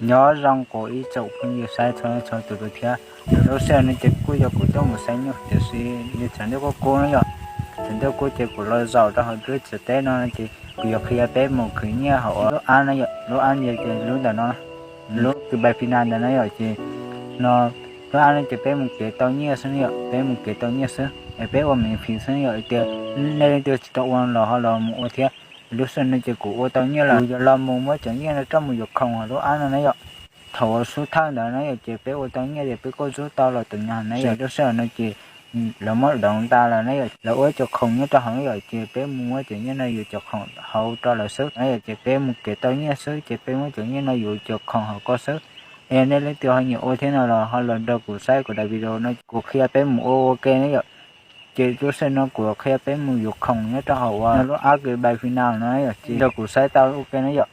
Nyob zoo kuv ib tsoom phooj ywg saib txhua txhua tus thiab. Lub sij hawm no ces kuj yog kuv tuaj mus saib nyuj tiam sis nws txawm ntuj kub kub na yom. Txawm ntuj kub ces kuv los zaum rau hauv lub tsev teb no ces kuv yuav qhia peb mus khwv nyiaj hauv lub app na yom. Lub app no ces lub ntawm no, lub Kibafina ntawm no yom ces no, lub app no ces peb mus kev tau nyiaj xwb na yom, peb mus kev tau nyiaj xwb es peb ua miễn phí xwb na yom. Tias nej leej twg tsis tau ua los ho los mus ua thiab. Lub sij hawm no ces kuv ua tau nyiaj lawm, kuv yuav los mus muab cov nyiaj no coj mus yuav khoom hauv lub app no na yom. Thaum uas xub thawj ntawd na yom ces peb ua tau nyiaj ces peb kuj zub tau los tus nyab na yom. Lub sij hawm no ces lawv muab doov tas lawm na yom, lawv ua cov khoom nyob rau hauv na yom, ces peb mus muab cov nyiaj no yuav cov khoom hauv rau lawv xwb na yom. Ces peb mus kev tau nyiaj xwb ces peb muab cov nyiaj no yuav cov khoom hauv ko xwb. Es nej leej twg ho nyiam ua thiab no los ho los nrog kuv saib kuv daim video no kuv qhia peb mus ua ua ke na yom. Ces lub sij hawm no kuv qhia peb mus yuav khoom nyob rau hauv uas lub app Kibafina no yom, ces nrog kuv saib tau ua ke na yom.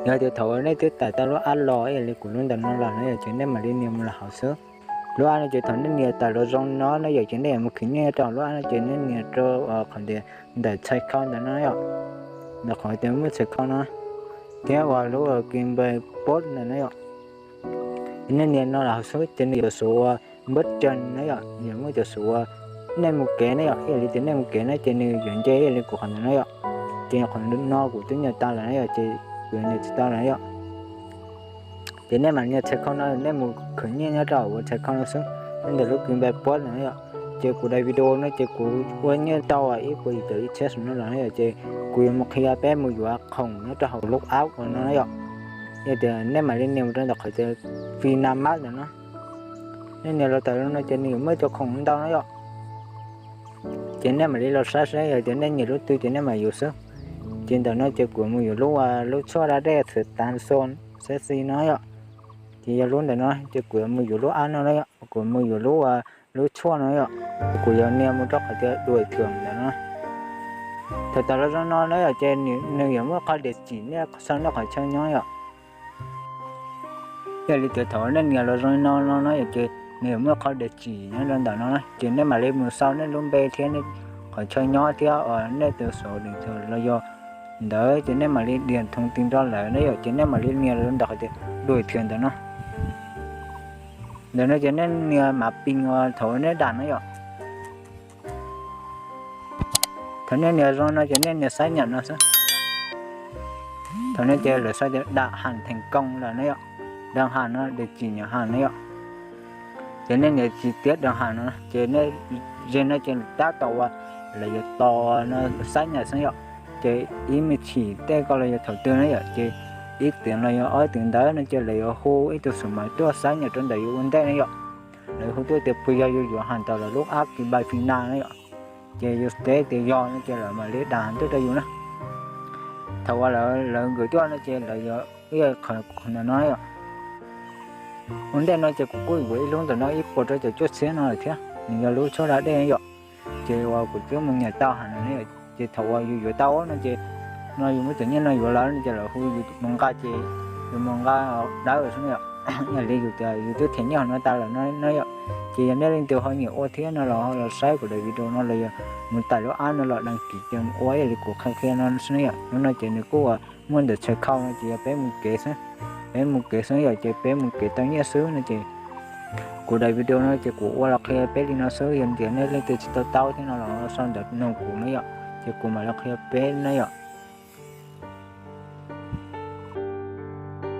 Yog tias thaum uas nej twb tải tau lub app los ib yam li kuv lub ntawm no los na yom, ces nej mam li nias mus los hauv xwb. Lub app no ces thaum nej nias tải los zoo no na yom, ces nej yuav mus khwv nyiaj rau lub app no ces nej nias rau qhov tias ntawm txhais khau ntawm no yom, ntawm qhov tias muaj txhais khau no thiab uas lub Kibafina Plus ntawm no yom. Ces nej nias no los hauv xwb ces nws yuav xuv ua npawb cees na yom, yuav muaj cov xuv uas nej mus kev na yom. Ib yam li tias nej mus kev na ces nws yuav nce ib yam li kuv qhov ntawm no yom. Ces qhov no kuv twb nias tau lawm na yom, ces kuv yuav nias tsis tau lawm na yom. Ces nej mam nias txhais khau no, nej mus khwv nyiaj nyob rau hauv txhais khau no xwb, nyob ntawm lub Kibafina Plus ntawm no yom. Ces kuv daim video no ces kuv ua nyiaj tau ib puas yim caum ib txhiab xwm no los na yom, ces kuv yuav mus qhia peb mus yuav khoom nyob rau hauv lub app uas no na yom. Yog tias nej mam li nias mus rau ntawm qhov tias Finamap ntawm no, nej nias los tawm no ces nws yuav muaj cov khoom ntau na yom. Ces nej mam li los saib saib yog tias nej nyiam lub twg ces nej mam yuav xwb. Ces ntawm no ces kuv mus yuav lub, lub tshuaj da dej txhwv tav xo sexy no yom. Ces yog lub ntawm no ces kuv mus yuav lub app no na yom, kuv mus yuav lub, lub tshuaj no yom. Kuv yuav nias mus rau qhov tias đuổi thưởng ntawm no. Thaum tawm los zoo no na yom ces nws yuav muaj qhov địa chỉ nej sau nej qhov chaw nyob yom. Yog li tias thaum nej nias los zoo no no na yom ces nws yuav muaj qhov địa chỉ nyob rau ntawm no, ces nej mam li mus sau nej lub npe thiab nej qhov chaw nyob thiab uas nej tus số điện thoại los yog ntawd ces nej mam li điền thông tin rau lawv na yom, ces nej mam li nias los ntawm qhov tias đuổi thưởng ntawm no. Ntawm no ces nej nias mã pin uas thaum nej đăng na yom. Thaum nej nias zoo no ces nej nias xác nhận no xwb. Thaum no ces lawv sau tias đã hoàn thành công lawm na yom. Đăng hàng no, địa chỉ nhận hàng na yom. Ces nej nias chi tiết đăng hàng no ces nej, ze no ces tab tom uas lawv yuav tos no xác nhận xwb yom. Ces ib me chim tej ko los yog thaum twg na yom, ces ib tug los yog ob tug ntawd no ces lawv yuav hu ib tug xu mas tuaj xác nhận rau ntawm yus ua ntej na yom. Lawv hu tuaj tias puas yog yus yuav hàng tawm lawv lub app Kibafina na yom. Ces yus teb tias yog no ces lawv mam li đăng hàng tuaj rau yus na. Thaum uas lawv nkws tuaj no ces lawv yuav ib qhov ntawm no yom. Ua ntej no ces kuv kuj yuav ib lub ntawm no ib puas rau caum cuaj txhiab no lawm thiab, nws yog lub tshuaj da dej yom. Ces uas kuv twb mus nias tau heev no, ces thaum uas yus yuav tau no ces no yus muab cov nyiaj no yuav lawm no ces lawv hu yus mus nqa ces yus mus nqa dawb xwb yom. Yam li yus tias yus twb them nyiaj hauv no tas lawm no yom. Ces yog nej leej twg ho nyiam ua thiab no los ho los saib kuv daim video no los yog mus tải lub app no los đăng ký ces mus ua ib yam li kuv qhia qhia no xwb yom. Hnub no ces nws kuj uas muaj ntawm txhais khau no ces yog peb mus kev xwb. Peb mus kev xwb yom, ces peb mus kev tau nyiaj xwb no ces kuv daim video no ces kuv ua los qhia peb li no xwb, yog tias nej leej twg tsis tau taub thiab no los sau ntawv nug kuv na yom, ces kuv mam li qhia peb na yom.